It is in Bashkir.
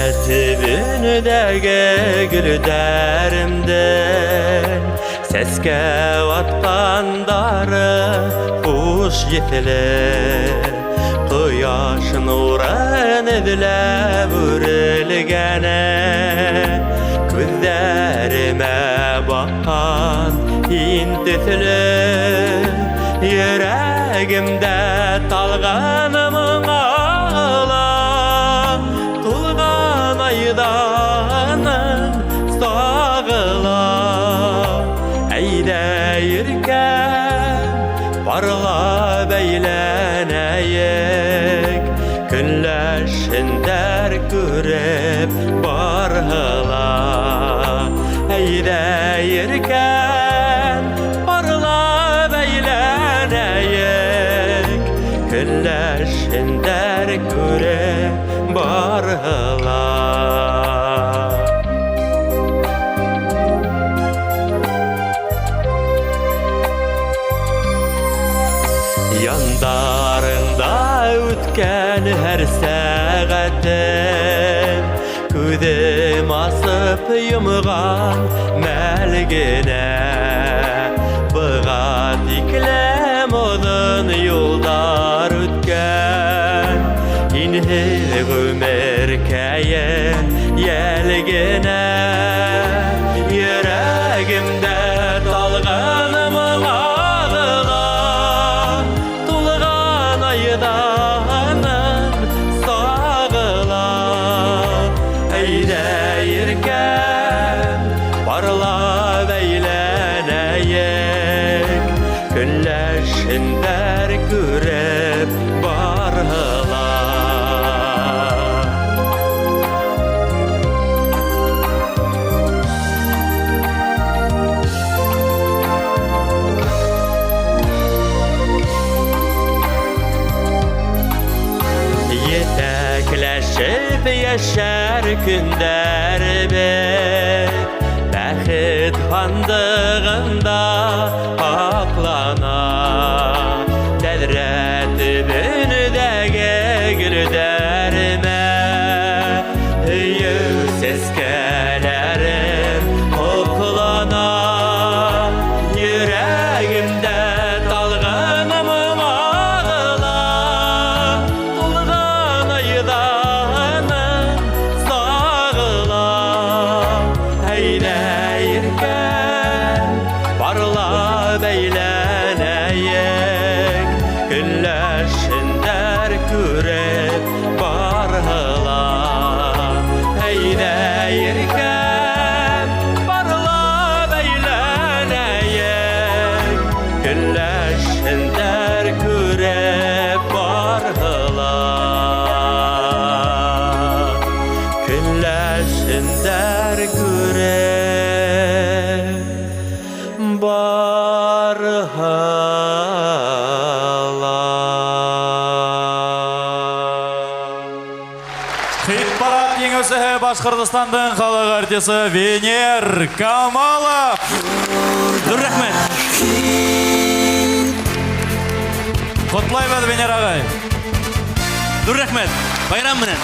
Төбөндәге гөлдәремдең Сәскә атҡандары хуш еҫле. Ҡояш нурын эҙләп үрелгәне, Күҙҙәремә баҡҡан һин төҫлө. Йөрәгемдә талған моң ағыла, Тулған айҙан сағыла. Әйҙә, иркәм, парлап әйләнәйек, Көнләшһендәр күреп барыһы ла. Әйҙә, иркәм, парлап әйләнәйек, Көнләшһендәр күреп барыһы ла. Яндарыңда үткән һәр сәғәтем Күҙем асып йомған мәл генә. Быға тиклем оҙон юлдар үткән, Һинһеҙ ғүмеркәйем йәл генә. Йөрәгемдә талған моң ағыла, Тулған айҙан сағыла. Әйҙә, иркәм, парлап әйләнәйек, Көнләшһендәр күреп барыһы ла. Етәкләшеп йәшәр көндәребеҙ Бәхет һандығында һаҡлана. Тәҙрә төбөндәге гөлдәремә Һөйөү сәскәләрем һоҡлана. Йөрәгемдә талған моң ағыла, Тулған айҙан сағыла. Әйҙә, иркәм, парлап әйләнәйек, Көнләшһендәр күреп барыһы ла. Әйҙә, иркәм, парлап әйләнәйек, Көнләшһендәр күреп барыһы ла. Көнләшһендәр күреп барыһы ла. Хит-парад еңеүсеһе Башҡортостандың халыҡ артисы Венер Камалов. Ҙур рәхмәт. Ҡотлайбыҙ, Венер ағай. Ҙур рәхмәт. Байрам менән.